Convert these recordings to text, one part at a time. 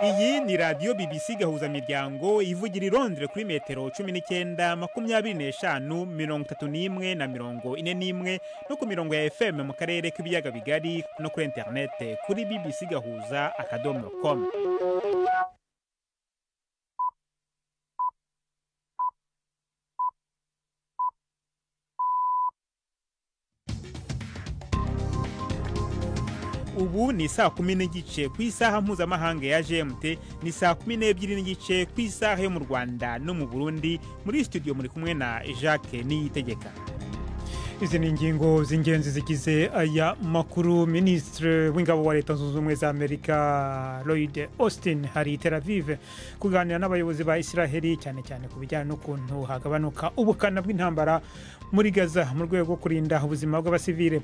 Iyi ni radiyo BBC Gahuzamiryango ivugira i Londres kuri metero 19, 25, 31 na 41, no ku mirongo ya FM mu karere k'ibiyaga bigari, no kuri interinete kuri bbcgahuza.com. Ubu ni 10:30 ku isaha mpuzamahanga ya GMT, ni 12:30 ku isaha yo mu Rwanda no mu Burundi. Muri studio muri kumwe na Jacques Niyitegeka. Izi ni ingingo z'ingenzi zigize aya makuru. Minisitiri w'ingabo wa Leta Zunze Ubumwe za Amerika Lloyd Austin hari i Tel Aviv kuganira n'abayobozi ba Israheli, cyane cyane ku bijyanye n'ukuntu hagabanuka ubukana bw'intambara muri Gaza mu rwego rwo kurinda ubuzima bw'abasivile.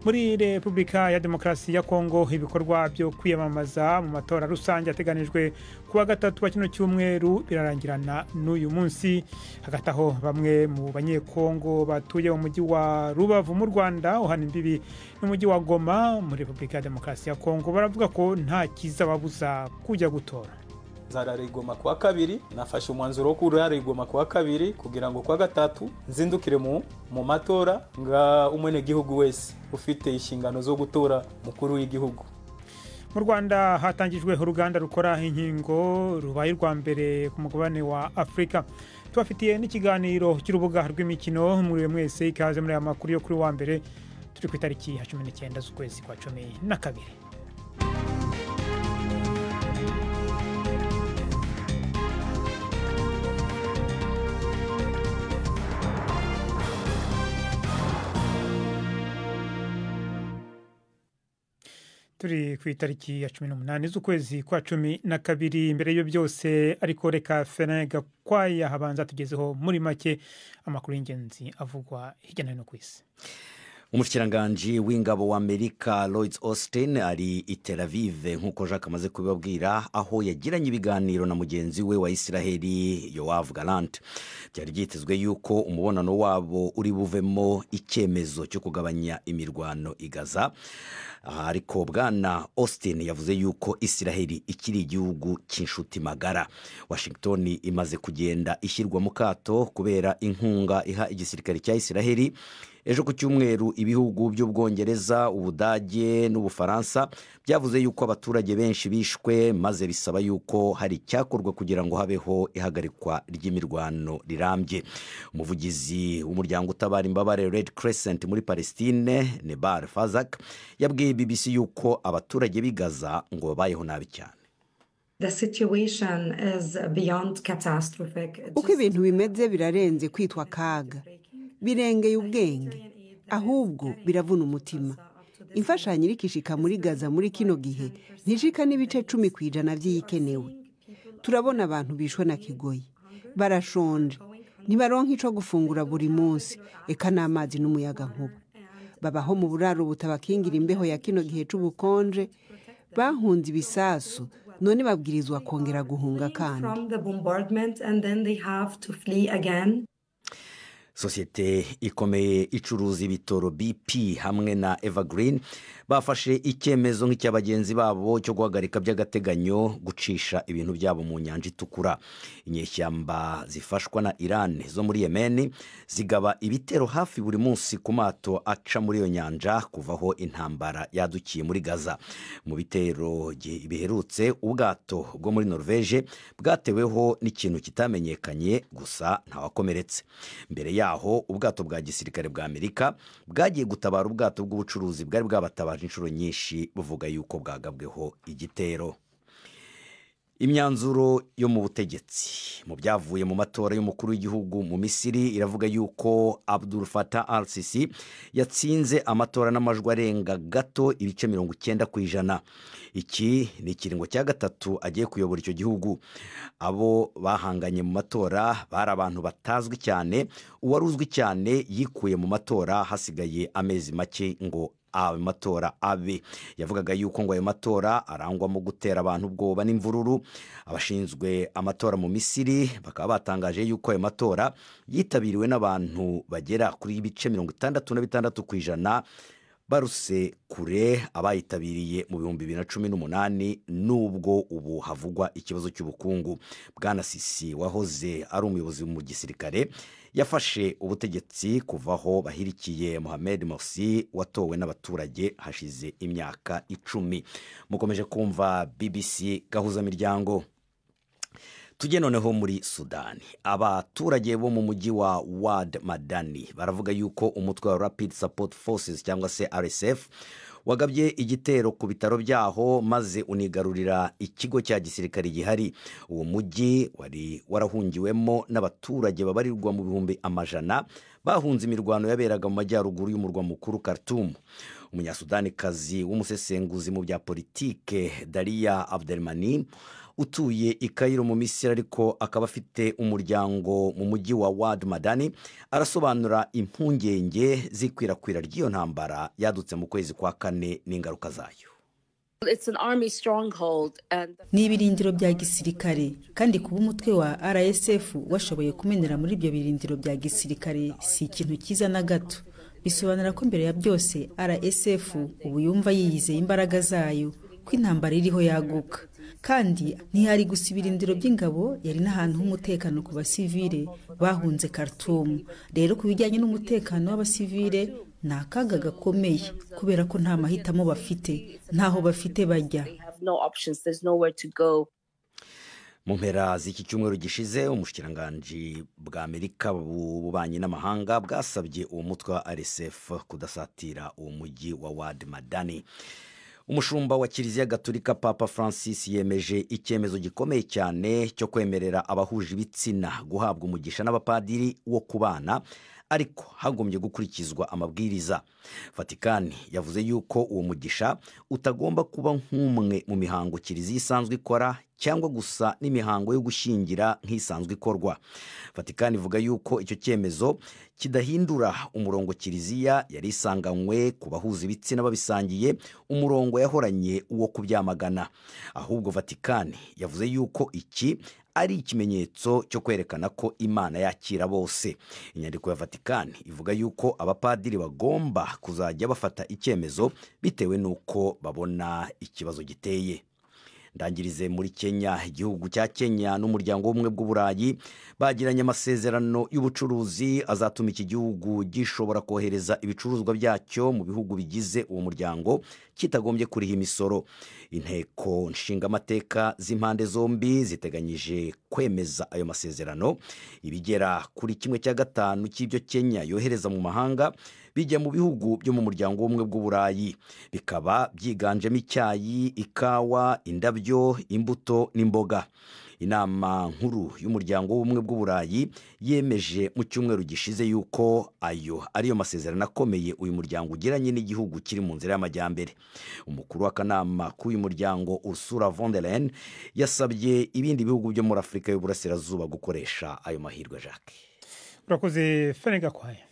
Muri Repubulika ya Demokarasi ya Kongo, ibikorwa byo kwiyamamaza mu matora rusange ateganijwe kuwa gatatu wa kino cyumweru birarangirana n'uyu munsi. Hagati aho, bamwe mu Banyekongo batuye mu mujyi wa Rubavu mu Rwanda uhana imbibi n'umujyi wa Goma muri Repubulika ya Demokarasi ya Kongo baravuga ko nta kizababuza kujya gutora. Nzarara i Goma kuwa kabiri. Nafashe umwanzuro wo kurara i Goma kuwa kabiri kugira ngo kuwa gatatu nzindukire mu matora nga umwenegihugu wese ufite inshingano zo gutora mukuru w'igihugu. Mu Rwanda hatangijwe uruganda rukora inkingo rubaye urwa mbere ku mugabane wa Afurika. Tubafitiye n'ikiganiro cy'urubuga rw'imikino. Muri mwese ikaze muri aya makuru yo kuri wa mbere, turi ku itariki ya 19 z'ukwezi kwa 12. Turi ku itariki ya 18 z'ukwezi kwa 12. Imbere y'ibyo byose ariko, reka Ferin Gakwaya habanza tugezeho muri make amakuru y'ingenzi avugwa hirya no hino ku isi. Umushikiranganji w'ingabo wa Amerika Lloyd Austin ari i Tel Aviv, nk'uko Jacques amaze kubibabwira, aho yagiranye ibiganiro na mugenzi we wa Israheli Yoav Gallant. Byari byitezwe yuko umubonano wabo uri buvemo icyemezo cyo kugabanya imirwano i Gaza, ariko bwana Austin yavuze yuko Israheli ikiri igihugu cy'inshuti magara. Washington imaze kugenda ishyirwa mu kato kubera inkunga iha igisirikare cya Israheli. Ejo ku cyumweru, ibihugu by'Ubwongereza, Ubudage n'Ubufaransa byavuze yuko abaturage benshi bishwe, maze bisaba yuko hari icyakorwa kugira ngo habeho ihagarikwa ry'imirwano rirambye. Umuvugizi w'umuryango utabara imbabare Red Crescent muri Palestine, Nebar Fazak, yabwiye BBC yuko abaturage b'i Gaza ngo babayeho nabi cyane. Uko ibintu bimeze birarenze kwitwa akaga, birengeye ubwenge, ahubwo biravuna umutima. Imfashanyo irikishika muri Gaza muri kino gihe ntishika n'ibice 10% by'iyikenewe. Turabona abantu bishwe na kigoyi, barashonje, ntibaronka ico gufungura buri munsi, eka n'amazi n'umuyaga nkuba. Babaho mu buraro butabakingira imbeho ya kino gihe c'ubukonje. Bahunze ibisasu, none babwirizwa kongera guhunga kandi. Sosiyete ikomeye icuruza ibitoro BP hamwe na Evergreen bafashe icyemezo nk'icya bagenzi babo cyo guhagarika by'agateganyo gucisha ibintu byabo mu nyanja Itukura. Inyeshyamba zifashwa na Iran zo muri Yemen zigaba ibitero hafi buri munsi ku mato aca muri iyo nyanja kuvaho intambara yadukiye muri Gaza. Mu bitero biherutse, ubwato bwo muri Norvege bwateweho n'ikintu kitamenyekanye, gusa ntawakomeretse. Mbere yaho, ubwato bwa gisirikare bwa Amerika bwagiye gutabara ubwato bw'ubucuruzi bwari bwabatabaje inshuro nyinshi buvuga yuko bwagabweho igitero. Imyanzuro yo mu butegetsi mu byavuye mu matora y'umukuru w'igihugu mu Misiri iravuga yuko Abdul Fattah al-Sisi yatsinze amatora n'amajwi arenga gato ibice 90%. Iki ni ikiringo cya gatatu agiye kuyobora icyo gihugu. Abo bahanganye mu matora bari abantu batazwi cyane. Uwari uzwi cyane yikuye mu matora hasigaye amezi make ngo ayo matora abe. Yavugaga yuko ngo ayo matora arangwamo gutera abantu ubwoba n'imvururu. Abashinzwe amatora mu Misiri bakaba batangaje yuko ayo matora yitabiriwe n'abantu bagera kuri ibice 66% Baruse kure abayitabiriye mu 2018, nubwo ubu havugwa ikibazo cy'ubukungu. Bwana Sisi wahoze ari umuyobozi mu gisirikare yafashe ubutegetsi kuvaho bahirikiye Mohamed Morsi watowe n'abaturage hashize imyaka 10. Mukomeje kumva BBC Gahuzamiryango. Tujye noneho muri Sudani. Abaturage bo mu mujyi wa Wad Madani baravuga yuko umutwe wa Rapid Support Forces cyangwa se RSF wagabye igitero ku bitaro byaho maze unigarurira ikigo cya gisirikare gihari. Uwo mujyi wari warahungiwemo n'abaturage babarirwa mu 100,000 bahunze imirwano yaberaga mu majyaruguru y'umurwa mukuru Khartoum. Umunyasudanikazi w'umusesenguzi mu bya politike Dalia Abdelmani utuye i Cairo mu Misiri ariko akaba afite umuryango mu mujyi wa Wad Madani arasobanura impungenge z'ikwirakwira ry'iyo ntambara yadutse mu kwezi kwa kane n'ingaruka zayo. Ni ibirindiro bya gisirikare, kandi kuba umutwe wa RSF washoboye kumenera muri ibyo birindiro bya gisirikare si ikintu cyiza na gato. Bisobanura ko mbere ya byose RSF ubu yumva yiyizeye imbaraga zayo, ko intambara iriho yaguka. Kandi ntihari gusa ibirindiro by'ingabo, yari n'ahantu h'umutekano ku basivile bahunze Khartoum. Rero ku bijyanye n'umutekano w'abasivile ni akaga gakomeye kubera ko nta mahitamo bafite, ntaho bafite bajya. Mu mpera z'iki cyumweru gishize, umushikiranganji bwa Amerika b'ububanyi n'amahanga bwasabye uwo mutwe wa RSF kudasatira uwo mujyi wa Wad Madani. Umushumba wa Kiliziya Gatolika Papa Francis yemeje icyemezo gikomeye cyane cyo kwemerera abahuje ibitsina guhabwa umugisha n'abapadiri wo kubana, ariko hagombye gukurikizwa amabwiriza. Vatikani yavuze yuko uwo mugisha utagomba kuba nk'umwe mu mihango kiliziya isanzwe ikora cyangwa gusa n'imihango yo gushyingira nk'isanzwe ikorwa. Vatikani ivuga yuko icyo cyemezo kidahindura umurongo kiliziya yari isanganywe ku bahuza ibitsina babisangiye, umurongo yahoranye wo kubyamagana. Ahubwo Vatikani yavuze yuko iki ari ikimenyetso cyo kwerekana ko Imana yakira bose. Inyandiko ya Vatikani ivuga yuko abapadiri bagomba kuzajya bafata icyemezo bitewe n'uko babona ikibazo giteye. Ndangirize muri Kenya. Igihugu cya Kenya n'umuryango w'ubumwe bw'Uburayi bagiranye amasezerano y'ubucuruzi azatuma iki gihugu gishobora kohereza ibicuruzwa byacyo mu bihugu bigize uwo muryango kitagombye kuriha imisoro. Inteko nshingamateka z'impande zombi ziteganyije kwemeza ayo masezerano. Ibigera kuri 1/5 cy'ibyo Kenya yohereza mu mahanga bijya mu bihugu byo mu muryango w'ubumwe bw'Uburayi, bikaba byiganjemo icyayi, ikawa, indabyo, imbuto n'imboga. Inama nkuru y'umuryango w'ubumwe bw'Uburayi yemeje mu cyumweru gishize yuko ayo ariyo masezerano akomeye uyu muryango ugiranye n'igihugu kiri mu nzira y'amajyambere. Umukuru w'akanama k'uyu muryango Ursula von der Leyen yasabye ibindi bihugu byo muri Afurika y'Uburasirazuba gukoresha ayo mahirwe. Jacques, urakoze. Fenega Kwaye.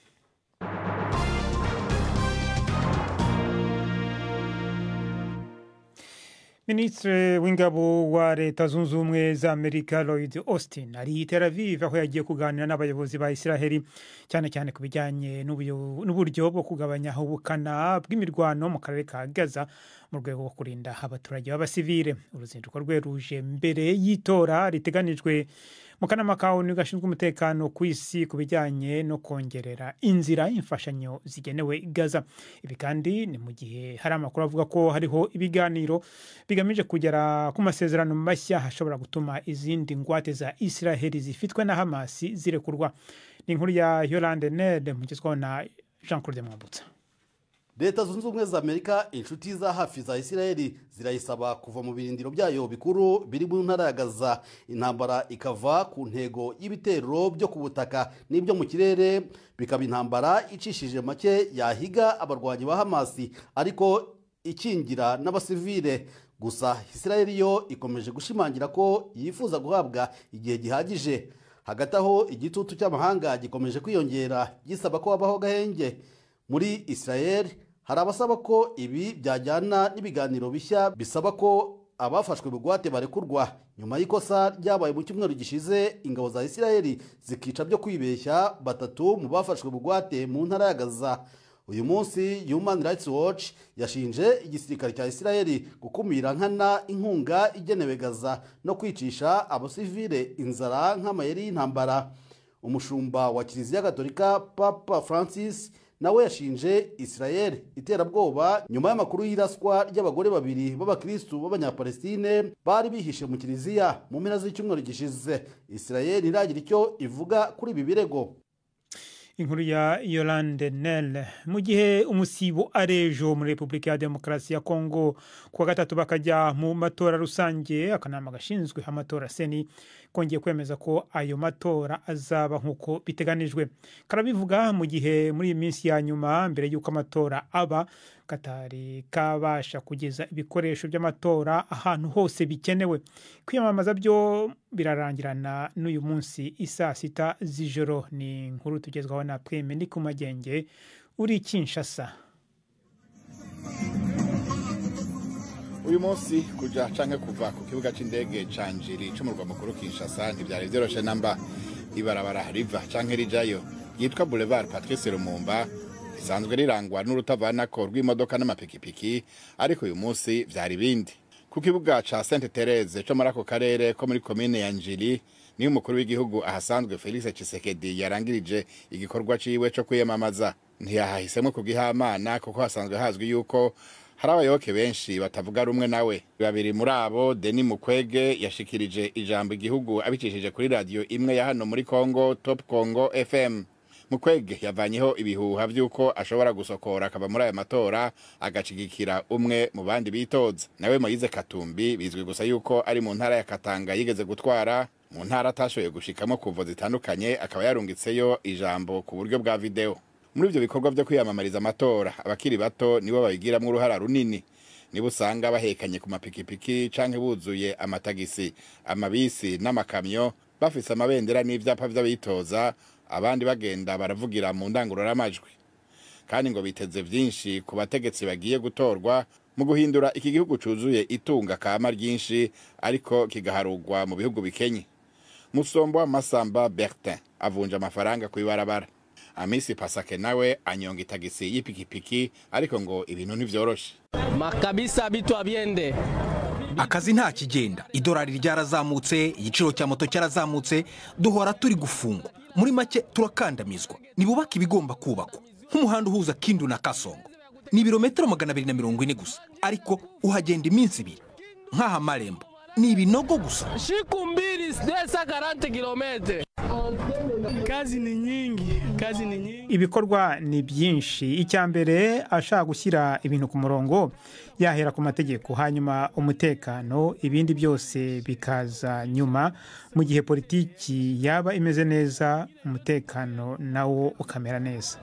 Minisitiri w'ingabo wa Leta Zunze Ubumwe za Amerika Lloyd Austin ari i Tel Aviv aho yagiye kuganira n'abayobozi ba Israheli cyane cyane ku bijyanye n'uburyo bwo kugabanya ubukana bw'imirwano mu karere ka Gaza mu rwego rwo kurinda abaturage b'abasivile. Uruzinduko rwe ruje mbere y'itora riteganijwe mu kanama ka ONU gashinzwe umutekano ku isi ku bijyanye no kongerera inzira imfashanyo zigenewe Gaza. Ibi kandi ni mu gihe hari amakuru avuga ko hariho ibiganiro bigamije kugera ku masezerano mashya hashobora gutuma izindi ngwate za Israheli zifitwe na Hamas zirekurwa. Ni inkuru ya Yolande Ned mugezwaho na Jean Claude Mwambutsa. Leta Zunze Ubumwe za Amerika, inshuti za hafi za Israeli, zirayisaba kuva mu birindiro byayo bikuru biri mu ntara ya Gaza, intambara ikava ku ntego y'ibitero byo ku butaka n'ibyo mu kirere, bikaba intambara icishije make yahiga abarwanyi ba Hamasi ariko ikingira n'abasivile. Gusa Israeli yo ikomeje gushimangira ko yifuza guhabwa igihe gihagije. Hagati aho igitutu cy'amahanga gikomeje kwiyongera gisaba ko habaho gahenge. Muri Israel hari abasaba ko ibi byajyana n'ibiganiro bishya bisaba ko abafashwe bugwate barekurwa nyuma y'ikosa ryabaye mu cyumweru gishize ingabo za Israel zikica byo kwibeshya 3 mu bafashwe bugwate mu ntara ya Gaza. Uyu munsi Human Rights Watch yashinje igisirikare cya Isiraheli gukumira nkana inkunga igenewe Gaza no kwicisha abasivile inzara nk'amayeri y'intambara. Umushumba wa Kiliziya Gatolika Papa Francis nawe yashinje Israel iterabwoba nyuma y'amakuru y'iraswa ry'abagore babiri b'abakristu b'abanyapalestine bari bihishe mu kiliziya mu mpera z'icyumweru gishize. Israel ntiragira icyo ivuga kuri ibi birego. Inkuru ya Yolande Nel. Mu gihe umusibo arejo muri Repubulika ya Demokarasi ya Kongo kuwa gatatu bakajya mu matora rusange, akanama gashinzwe amatora seni kongeye kwemeza ko ayo matora azaba nkuko biteganijwe. Karabivuga mu gihe muri iyi minsi ya nyuma mbere y'uko amatora aba katari kabasha kugeza ibikoresho by'amatora ahantu hose bikenewe. Kwiyamamaza byo birarangirana n'uyu munsi isaa sita z'ijoro. Ni inkuru tugezwaho na Prime ni kumagenge uri Kinshasa. Uyu munsi kuja canke kuva ku kibuga c'indege ca Njiri c'umurwa mukuru Kinshasa ntivyari vyoroshe namba. Ibarabara riva canke rijayo yitwa Boulevard Patrice Lumumba risanzwe rirangwa n'urutavanako rw'imodoka n'amapikipiki, ariko uyu munsi vyari bindi. Ku kibuga ca Sainte Therese co muri ako karere ko muri komine ya Njiri niyo umukuru w'igihugu ahasanzwe Felix Tshisekedi yarangirije igikorwa ciwe co kwiyamamaza. Ntiyahahisemwo kugihamana kuko hasanzwe hazwi yuko hari abayoboke benshi batavuga rumwe nawe. Babiri muri abo, Denis Mukwege yashikirije ijambo igihugu abicishije kuri radio imwe ya hano muri Kongo, Top Congo FM. Mukwege yavanyeho ibihuha vy'uko ashobora gusokora akava muri aya matora agashigikira umwe mu bandi bitoza. Nawe Moise Katumbi bizwi gusa yuko ari mu ntara ya Katanga yigeze gutwara, mu ntara atashoboye gushikamo kuvo zitandukanye, akaba yarungitseyo ijambo ku buryo bwa video. Muri ivyo bikorwa vyo kwiyamamariza amatora, abakiri bato nibo babigiramwo uruhara runini. Nibo usanga bahekanye ku mapikipiki canke buzuye amatagisi, amabisi n'amakamyo, bafise amabendera n'ivyapa vy'abitoza, abandi bagenda baravugira mu ndangururamajwi. Kandi ngo biteze vyinshi ku bategetsi bagiye gutorwa mu guhindura iki gihugu cuzuye itunga kama ryinshi ariko kigaharugwa mu bihugu bikenye. Musombo wa Masamba Bertin avunja amafaranga kw'ibarabara. Amisi Pasake nawe anyonga itagisi y'ipikipiki, ariko ngo ibintu ntivyoroshe. Makabisa bitwa biende. Akazi nta kigenda, idolari ryarazamutse, igiciro cya moto cyarazamutse, duhora turi gufungwa. Muri make turakandamizwa. Nibubaka ibigomba kubakwa nk'umuhanda uhuza Kindu na Kasongo. Ni ibirometero 240 gusa, ariko uhagenda iminsi ibiri. Nk'aha Marembo ni ibinogo gusa. Siku mbili 240 kilometre. Kazi ni nyingi, kazi ni nyingi. Ibikorwa ni byinshi. Icya mbere ashaka gushyira ibintu ku murongo yahera ku mategeko, hanyuma umutekano, ibindi byose bikaza nyuma. Mu gihe politiki yaba imeze neza, umutekano nawo ukamera neza.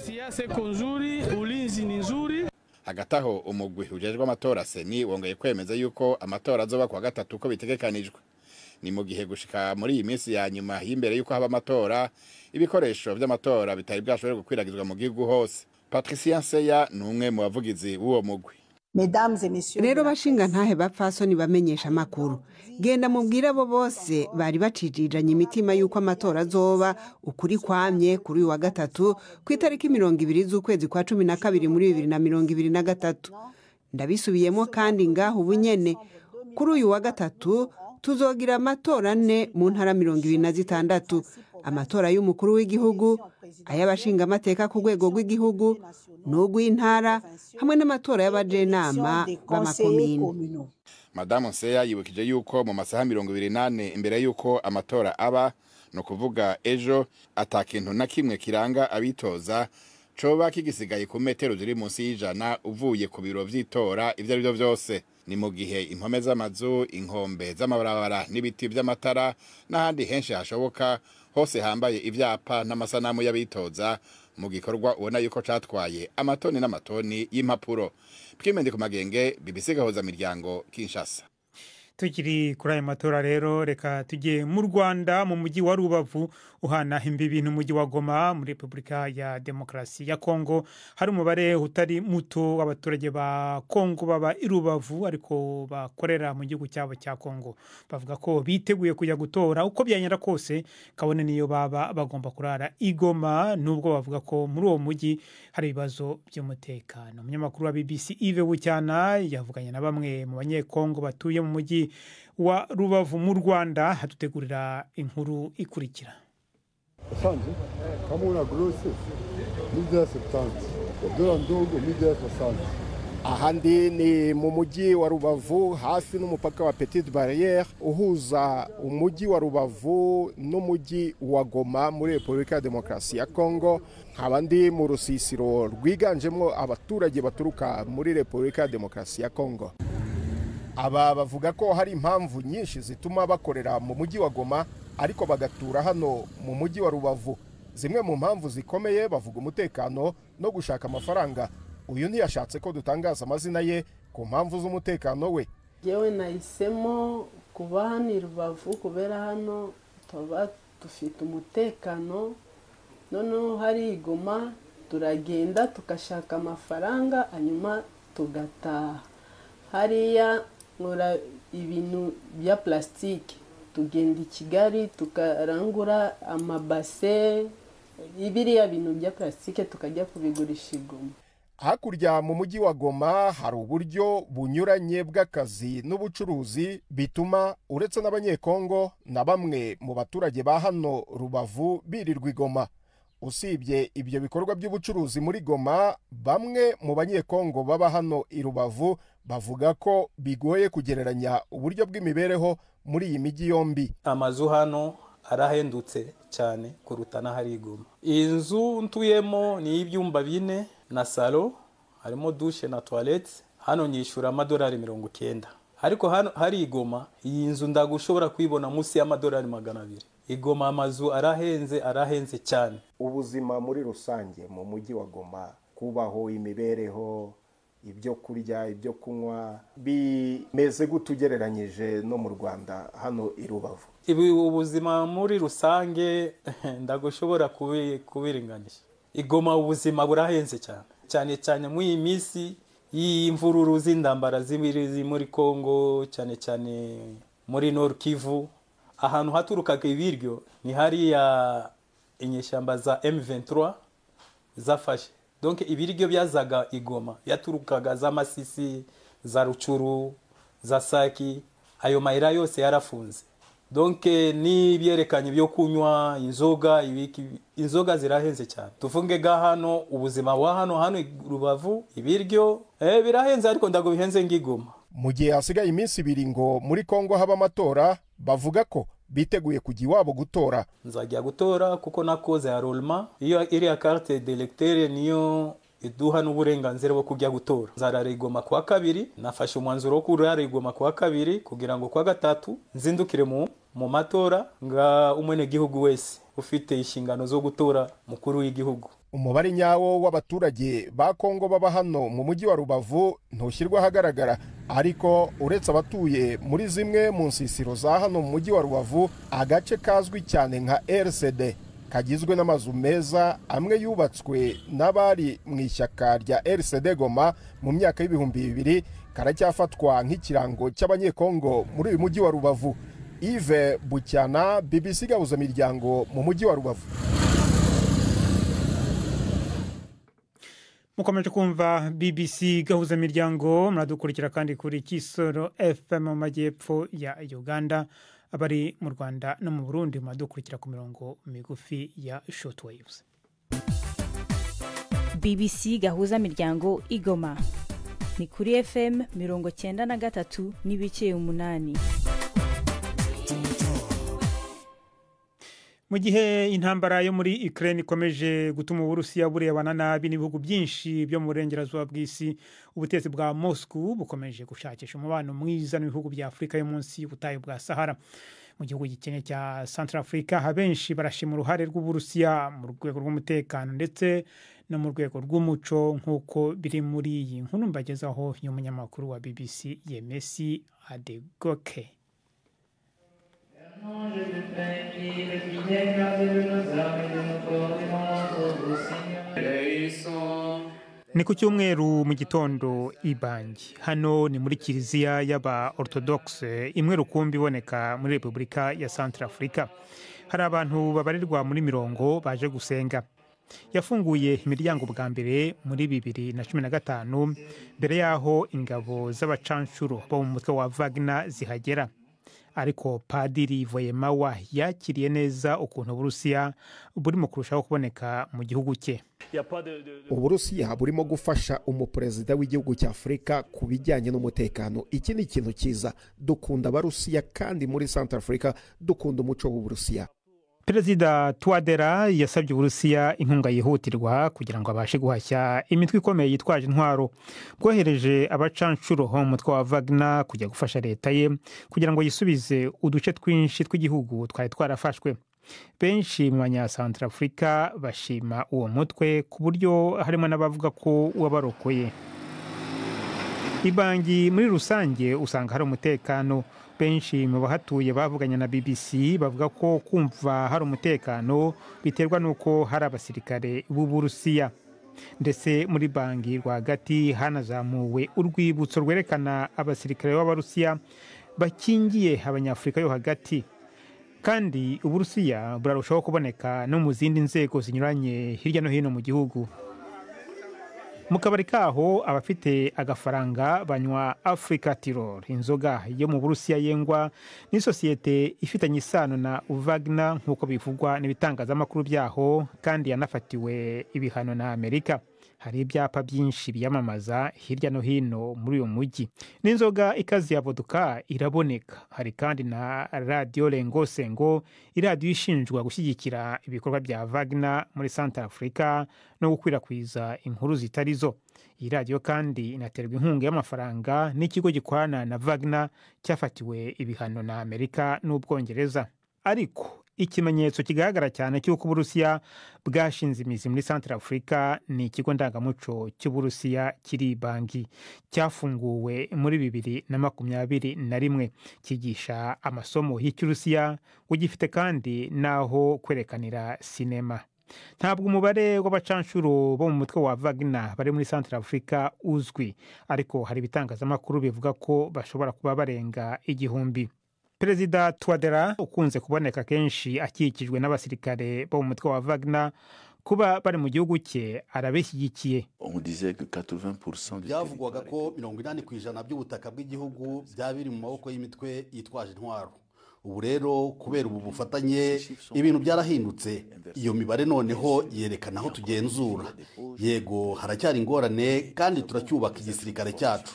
Siasa iko nzuri, ulinzi ni nzuri. Hagati aho umugwi ujejwe amatora seni wongeye kwemeza yuko amatora azoba kuwa gatatu uko bitegekanijwe. Ni mu gihe gushika muri iyi minsi ya nyuma y'imbere yuko haba amatora, ibikoresho vy'amatora bitari bwashobore gukwiragizwa mu gihugu hose. Patricia Nseya ni umwe mu bavugizi b'uwo mugwi. Rero bashinga ntahe bapfasoni bamenyesha amakuru, genda mubwire abo bose bari bacijijanye imitima y'uko amatora azoba ukuri kwamye kuri uyu wa gatatu ku itariki 20 z'ukwezi kwa 12 muri 2023. Ndabisubiyemo kandi ngaho ubunyene kuri uyu wa gatatu tuzogira amatora ane mu ntara 26, amatora y'umukuru w'igihugu, ay'abashinga amateka ku rwego rw'igihugu n'urw'intara, hamwe n'amatora y'abajenama b'amakomine. Madamu Nseya yibukije yuko mu masaha 24 imbere yuko amatora aba, no kuvuga ejo, atakintu na kimwe kiranga abitoza coba kigisigaye ku metero ziri munsi y'ijana uvuye ku biro vy'itora ivyo ari byo vyose. Ni mu gihe impome z'amazu, inkombe z'amabarabara n'ibiti vy'amatara n'ahandi henshi hashoboka hose hambaye ivyapa n'amasanamu y'abitoza, mu gikorwa ubona yuko catwaye amatoni n'amatoni y'impapuro. Twimende ku magenge, BBC Gahuza Miryango, Kinshasa. Tukiri kuri aya matora rero, reka tujye mu Rwanda, mu mujyi wa Rubavu uhana imbibi n'umujyi wa Goma muri Repubulika ya Demokarasi ya Kongo. Hari umubare utari muto w'abaturage ba Kongo baba i Rubavu ariko bakorera mu gihugu cyabo cya Kongo. Bavuga ko biteguye kujya gutora uko byanyera kose, kabone niyo baba bagomba kurara i Goma, nubwo bavuga ko muri uwo mujyi hari ibibazo by'umutekano. Umunyamakuru wa BBC Yves Bucyana yavuganye na bamwe mu Banyekongo batuye mu mujyi wa Rubavu mu Rwanda, hadutegurira inkuru ikurikira. Asante. Kama una grosse 1270, dola ndogo 1260. Ahandi ni mu mujyi wa Rubavu hafi n'umupaka wa Petite Barrière uhuza umujyi wa Rubavu n'umujyi wa Goma muri Repubulika ya Demokarasi ya Kongo. Nkaba ndi mu rusisiro rwiganjemo abaturage baturuka muri Repubulika ya Demokarasi ya Kongo. Aba bavuga ko hari impamvu nyinshi zituma bakorera mu mujyi wa Goma ariko bagatura hano mu mujyi wa Rubavu. Zimwe mu mpamvu zikomeye bavuga umutekano no gushaka amafaranga. Uyu ntiyashatse ko dutangaza amazina ye ku mpamvu z'umutekano we. Yewe nahisemo kuba hano i Rubavu kubera hano tuba dufite umutekano, noneho hari i Goma turagenda tugashaka amafaranga hanyuma tugataha. Hariya nkora ibintu bya plastique, tugenda i Kigali tukarangura amabase, ibiriya bintu bya plastique tukajya kubigurisha i Goma. Hakurya mu mujyi wa Goma hari uburyo bunyuranye bw'akazi n'ubucuruzi bituma uretse n'Abanyekongo na bamwe mu baturage ba hano Rubavu birirwa i Goma. Usibye ibyo bikorwa by'ubucuruzi muri Goma, bamwe mu Banyekongo baba hano i Rubavu bavuga ko bigoye kugereranya uburyo bw'imibereho muri iyi mijyi yombi. Amazu hano arahendutse cyane kuruta n'ahari i Goma. Inzu ntuyemo ni ibyumba 4 na salo, harimo douche na toilette. Hano nyishura amadolari 90. Ariko hano hari i Goma, iyi nzu ndagushobora kwibona munsi y'amadolari 200. I Goma amazu arahenze, arahenze cyane. Ubuzima muri rusange mu mujyi wa Goma, kubaho, imibereho, ibyo kurya, ibyo kunywa bimeze gutugereranyije no mu Rwanda hano i Rubavu? Ibi ubuzima muri rusange ndagushobora kubiringanisha. I Goma ubuzima burahenze cyane, cyane cyane mu iyi minsi y'imvururu z'indambara z'imirizi muri Kongo, cyane cyane muri Nord Kivu. Ahantu haturukaga ibiryo ni hariya inyeshyamba za M23 zafashe. Donc ibiryo byazaga i Goma yaturukaga za Masisi, za Rucuru, za Saki, ayo mayira yose yarafunze. Donc ni byerekanye byo kunywa inzoga, ibiki, inzoga zirahenze cyane. Tufunge ga hano ubuzima wa hano hano Rubavu, ibiryo birahenze ariko ndago bihenze ngigoma. Mu gihe hasigaye iminsi 2 ngo muri Kongo haba amatora, bavuga ko biteguye kujya iwabo gutora. Nzajya gutora kuko nakoze enrollment, iyo iriya carte d'électeur niyo iduha n'uburenganzira bwo kujya gutora. Nzarara i Goma kuwa kabiri, nafashe umwanzuro wo kurara i Goma kuwa kabiri kugira ngo kuwa gatatu nzindukire mu matora nga umwenegihugu wese ufite inshingano zo gutora mukuru w'igihugu. Umubare nyawo w'abaturage ba Kongo baba hano mu mujyi wa Rubavu ntushyirwa ahagaragara, ariko uretse abatuye muri zimwe mu nsisiro za hano mu mujyi wa Rubavu, agace kazwi cyane nka RCD kagizwe n'amazu meza amwe yubatswe n'abari mu ishyaka rya RCD Goma mu myaka y'2000, karacyafatwa nk'ikirango cy'Abanyekongo muri uyu mujyi wa Rubavu. Yves Bucyana, BBC Gahuza Miryango mu mujyi wa Rubavu. Mukomeje kumva BBC Gahuza Miryango, muradukurikira kandi kuri Kisoro FM mu majyepfo ya Uganda. Abari mu Rwanda no mu Burundi muradukurikira ku mirongo migufi ya shortwaves. BBC Gahuza Miryango i Goma ni kuri FM 93.8. Mu gihe intambara yo muri Ukraine ikomeje gutuma Uburusiya burebana nabi n'ibihugu byinshi byo mu burengerazuba bw'isi, ubutegetsi bwa Moscow bukomeje gushakisha umubano mwiza n'ibihugu bya Afurika yo munsi y'ubutayu bwa Sahara. Mu gihugu gikennye cya Central Africa, abenshi barashima uruhare rw'Uburusiya mu rwego rw'umutekano ndetse no mu rwego rw'umuco, nk'uko biri muri iyi nkuru mbagezaho y'umunyamakuru wa BBC Yemesi Adegoke. Ni ku cyumweru mu gitondo i Bangi. Hano ni muri kiliziya y'aba Orthodoxe imwe rukumbi iboneka muri Repubulika ya Central Africa. Hari abantu babarirwa muri mirongo baje gusenga. Yafunguye imiryango bwa mbere muri 2015, mbere yaho ingabo z'abacanshuro bo mu mutwe wa Wagner zihagera. Ariko Padiri Voyemawa yakiriye neza ukuntu Uburusiya burimo kurushaho kuboneka mu gihugu cye. Uburusiya burimo gufasha umuperezida w'igihugu cya Afurika ku bijyanye n'umutekano. Iki ni ikintu cyiza. Dukunda Abarusiya kandi muri Central Africa dukunda umuco w'Uburusiya. Perezida Touadera yasabye Uburusiya inkunga yihutirwa kugira ngo abashe guhashya imitwe ikomeye yitwaje intwaro. Bwohereje abacanshuro bo mu mutwe wa Wagner kujya gufasha leta ye kugira ngo yisubize uduce twinshi tw'igihugu twari twarafashwe. Benshi mu Banyasantrafurika bashima uwo mutwe ku buryo harimo n'abavuga ko wabarokoye. Ibangi muri rusange usanga hari umutekano. Benshi mu bahatuye bavuganye na BBC bavuga ko kumva hari umutekano biterwa n'uko hari abasirikare b'Uburusiya. Ndetse muri Bangi rwagati hanazamuwe urwibutso rwerekana abasirikare b'Abarusiya bakingiye Abanyafurika yo hagati. Kandi Uburusiya burarushaho kuboneka no mu zindi nzego zinyuranye hirya no hino mu gihugu. Mu kabari kaho abafite agafaranga banywa Africa Tirol, inzoga yo mu Burusiya yengwa n'isosiyete ifitanye isano na Wagner nk'uko bivugwa n'ibitangazamakuru byaho, kandi yanafatiwe ibihano na Amerika. Hari ibyapa byinshi byamamaza hirya no hino muri uyu mujyi. N'inzoga ikaze ya vodka iraboneka. Hari kandi na Radio Lengosengo, iradiyo ishinjwa gushyigikira ibikorwa bya Wagner muri Central Africa no gukwirakwiza inkuru zitari zo. Iyi radiyo kandi inaterwa inkunga y'amafaranga n'ikigo gikorana na Wagner cyafatiwe ibihano na Amerika n'Ubwongereza. Ariko ikimenyetso kigaragara cyane cy'uko Uburusiya bwashinze imizi muri Central Africa ni ikigo ndangamuco cy'Uburusiya kiri Bangi, cyafunguwe muri 2021, cyigisha amasomo y'Ikirusiya, ugifite kandi naho kwerekanira sinema. Ntabwo umubare w'abacanshuro bo mu mutwe wa Wagner bari muri Central Africa uzwi, ariko hari ibitangazamakuru bivuga ko bashobora kuba barenga 1000. Perezida Touadera ukunze kuboneka kenshi akikijwe n'abasirikare bo mu mutwe wa Wagner kuba bari mu gihugu cye arabishyigikiye. Byavugwaga ko 80% by'ubutaka bw'igihugu byaba biri mu maboko y'imitwe yitwaje intwaro. Ubu rero kubera ubu bufatanye ibintu byarahindutse. Iyo mibare noneho yerekana aho tugenzura. Yego haracyari ingorane kandi turacyubaka igisirikare cyacu.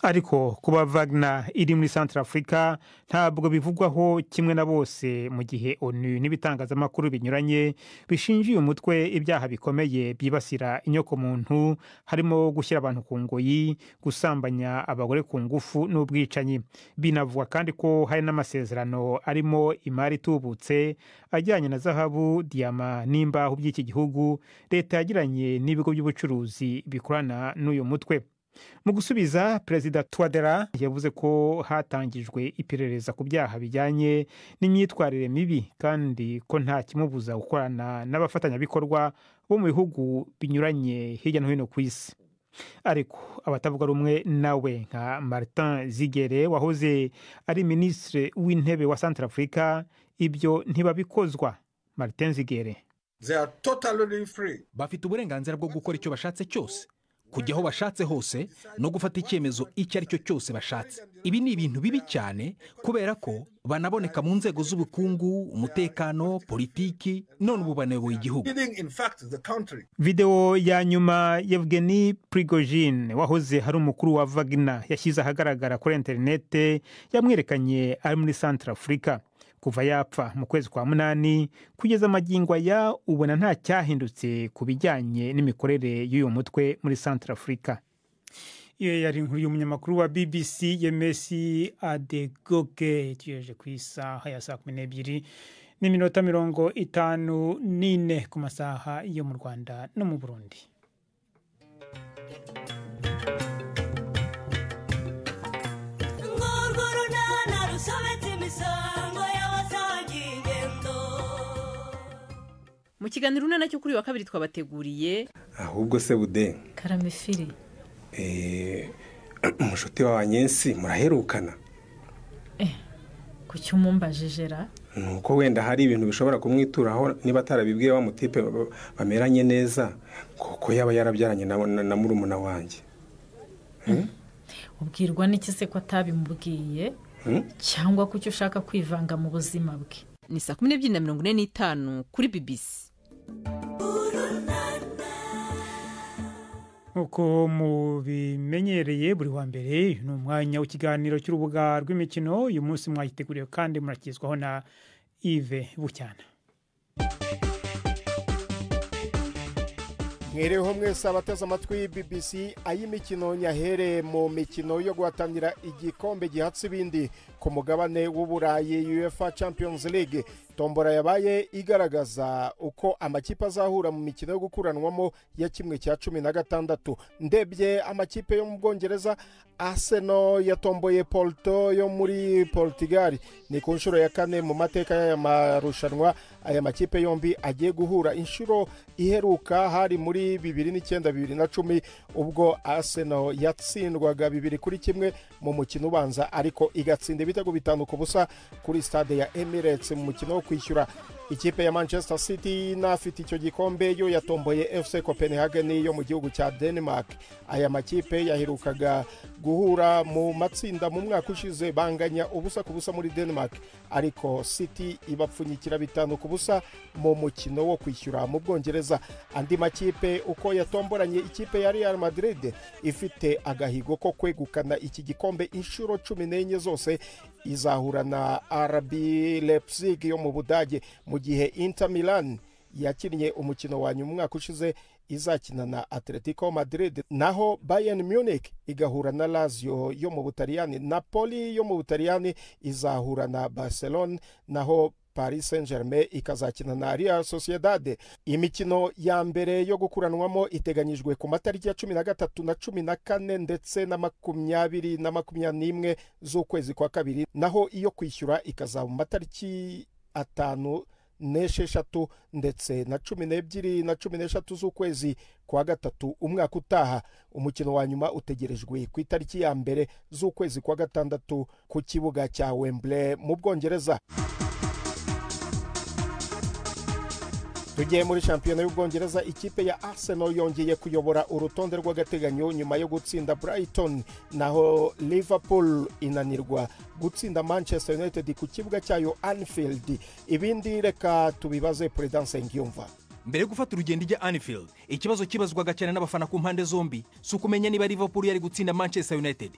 Ariko kuba Wagner iri muri Central Africa ntabwo bivugwaho kimwe na bose, mu gihe ONU n'ibitangazamakuru binyuranye bishinjiye umutwe ibyaha bikomeye byibasira inyokomuntu, harimo gushyira abantu ku ngoyi, gusambanya abagore ku ngufu n'ubwicanyi. Binavugwa kandi ko hari n'amasezerano arimo imari itubutse ajyanye na zahabu, diyama n'imbaho by'iki gihugu leta yagiranye n'ibigo by'ubucuruzi bikorana n'uyu mutwe. Mu gusubiza, Perezida Touadera yavuze ko hatangijwe iperereza ku byaha bijyanye n'imyitwarire mibi, kandi ko nta kimubuza gukorana n'abafatanyabikorwa bo mu bihugu binyuranye hirya no hino ku isi. Ariko abatavuga rumwe nawe nka Martin Ziguélé wahoze ari minisitiri w'intebe wa Central Africa ibyo ntibabikozwa. Martin Ziguélé: Bafite uburenganzira bwo gukora icyo bashatse cyose, kujya aho bashatse hose no gufata icyemezo icyo ari cyo cyose bashatse. Ibi ni ibintu bibi cyane kubera ko banaboneka mu nzego z'ubukungu, umutekano, politiki, none ubu banayoboye igihugu. Video ya nyuma Yevgeny Prigozhin wahoze hari umukuru wa Wagner yashyize ahagaragara kuri interinete yamwerekanye ari muri Central Africa. Kuva yapfa mu kwezi kwa 8 kugeza amagingo aya, ubona nta cyahindutse ku bijyanye n'imikorere y'uyu mutwe muri Centrafrica. Iyo yari inkuru y'umunyamakuru wa BBC Yemesi Adegoke. Tugejeje ku isaha ya saa 12:54 ku masaha yo mu Rwanda no mu Burundi. Mu kiganiro Urunana cyo kuri wa kabiri twabateguriye ahubwo se bude karamefiri umushuti wa Nyensi muraherukana? Kuki umumbajijera? Nuko wenda hari ibintu bishobora kumwituraho niba atarabibwiye wa mutipe bameranye neza, kuko yaba yarabyaranye na murumuna wanjye. Ubwirwa n'iki se ko atabimubwiye, cyangwa kuki ushaka kwivanga mu buzima bwe? Ni saa 12:45 kuri BBC. Nkuko mubimenyereye buri wa mbere ni umwanya w'ikiganiro cy'urubuga rw'imikino. Uyu munsi mwayiteguriye kandi murakizwaho na Yves Bucyana. Mwireho mwese abateze amatwi BBC. Ay'imikino nyahere mu mikino yo guhatanira igikombe gihatse ibindi ku mugabane w'Uburayi, UEFA Champions League. Tombora yabaye igaragaza uko amakipe azahura mu mikino yo gukuranwamo ya 1/16. Ndebye amakipe yo mu Bwongereza, Arsenal yatomboye Porto yo muri Portugal. Ni ku nshuro ya 4 mu mateka y'aya marushanwa aya makipe yombi agiye guhura. Inshuro iheruka hari muri 2009-2010 ubwo Arsenal yatsindwaga 2-1 mu mukino ubanza, ariko igatsinda ibitego 5-0 kuri stade ya Emirates mu mukino wo kwishyura. Ikipe ya Manchester City inafite icyo gikombe yo yatomboye FC Copenhagen yo mu gihugu cya Denmark. Aya makipe yaherukaga guhura mu matsinda mu mwaka ushize banganya 0-0 muri Denmark, ariko City ibapfunyikira 5-0 mu mukino wo kwishyura mu Bwongereza. Andi makipe uko yatomboranye, ikipe ya Real Madrid ifite agahigo ko kwegukana iki gikombe inshuro 14 zose izahura na RB Leipzig yo mu Budage, mu gihe Inter Milan yakinnye umukino wa nyuma umwaka ushize izakina na Atletico Madrid, naho Bayern Munich igahura na Lazio yo mu Butaliyani, Napoli yo mu Butaliyani izahura na Barcelona, naho Paris Saint-Germain ikazakina na Real Sociedad. Imikino ya mbere yo gukuranwamo iteganyijwe ku matariki ya 13 na 14 ndetse na 20 na 21 z'ukwezi kwa kabiri, naho iyo kwishyura ikazaba mu matariki 5 n'esheshatu ndetse na 12 na 13 z'ukwezi kwa gatatu umwaka utaha. Umukino wa nyuma utegerejwe ku itariki ya 1 z'ukwezi kwa gatandatu ku kibuga cya Wembley mu Bwongereza. Tugiye muri shampiyona y'Ubwongereza, ikipe ya Arsenal yongeye kuyobora urutonde rw'agateganyo nyuma yo gutsinda Brighton, naho Liverpool inanirwa gutsinda Manchester United ku kibuga cyayo Anfield. Ibindi reka tubibaze Prudence Ngiyumva. Mbere yo gufata urugendo ijya Anfield, ikibazo kibazwaga cyane n'abafana ku mpande zombi si ukumenya niba Liverpool yari gutsinda Manchester United.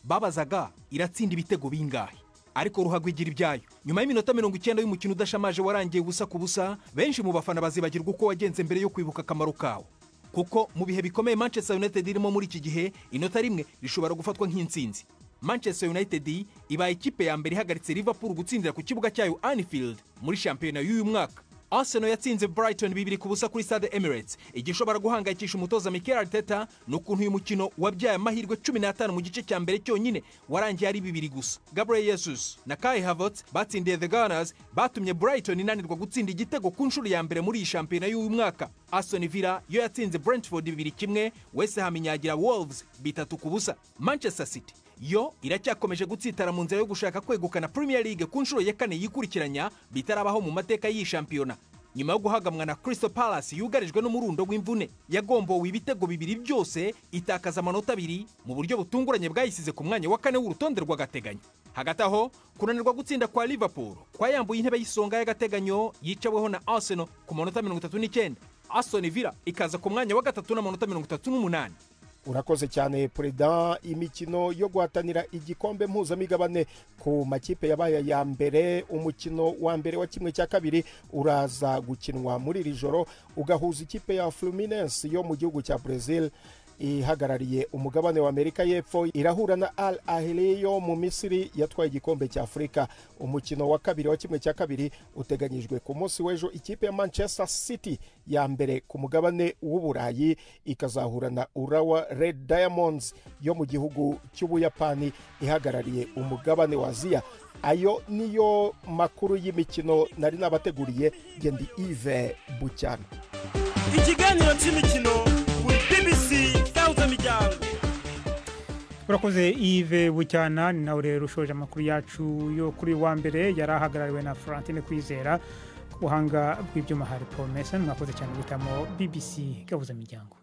Babazaga iratsinda ibitego bingahe, ariko ruhago igira ibyayo. Nyuma y'iminota 90 y'umukino udashamaje warangiye 0-0, benshi mu bafana bazibagirwa uko wagenze mbere yo kwibuka akamaro kawo, kuko mu bihe bikomeye Manchester United irimo muri iki gihe, inota rimwe rishobora gufatwa nk'intsinzi. Manchester United ibaye ikipe ya mbere ihagaritse Liverpool gutsindira ku kibuga cyayo Anfield muri shampiyona y'uyu mwaka. Arsenal yatsinze Brighton 2-0 kuri stade Emirates. Igishobora guhangayikisha umutoza Mikel Arteta ni ukuntu uyu mukino wabyaye amahirwe 15 mu gice cya mbere cyonyine warangiye ari 2 gusa. Gabriel Jesus na Kai Havertz batsindiye The Gunners, batumye Brighton inanirwa gutsinda igitego ku nshuro ya mbere muri iyi shampiyona y'uyu mwaka. Aston Villa yo yatsinze Brentford 2-1, West Ham inyagira Wolves 3-0. Manchester City yo iracyakomeje gutsitara mu nzira yo gushaka kwegukana Premier League ku nshuro ya 4 yikurikiranya bitarabaho mu mateka y'iyi shampiyona. Nyuma yo guhagamwa na Crystal Palace yugarijwe n'umurundo w'imvune, yagombowe ibitego 2 byose, itakaza amanota 2 mu buryo butunguranye bwayisize ku mwanya wa 4 w'urutonde rw'agateganyo. Hagati aho, kunanirwa gutsinda kwa Liverpool kwayambuye intebe y'isonga y'agateganyo yicaweho na Arsenal ku manota 39, Aston Villa ikaza ku mwanya wa 3 n'amanota 38. Urakoze cyane Perezida. Imikino yo guhatanira igikombe mpuzamigabane ku makipe yabaye ya mbere, umukino wa mbere wa 1/2 uraza gukinwa muri iri joro, ugahuza ikipe ya Fluminense yo mu gihugu cya Brazil ihagarariye umugabane wa Amerika y'Epfo, irahura na Al Ahly yo mu Misiri yatwaye igikombe cya Afurika. Umukino wa kabiri wa 1/2 uteganyijwe ku munsi w'ejo, ikipe ya Manchester City ya mbere ku mugabane w'Uburayi ikazahura na Urawa Red Diamonds yo mu gihugu cy'Ubuyapani ihagarariye umugabane wa Aziya. Ayo niyo makuru y'imikino nari nabateguriye. Ngendi Yves Bucyana. Ikiganiro cy'imikino kuri BBC Gahuzamiryango. Urakoze Yves Bucyana. Ni nawe rero ushoje amakuru yacu yo kuri wa mbere, yari ahagarariwe na Florentine Kwizera, ku buhanga bw'ibyuma hari Paul Mason. Mwakoze cyane guhitamo BBC Gahuzamiryango.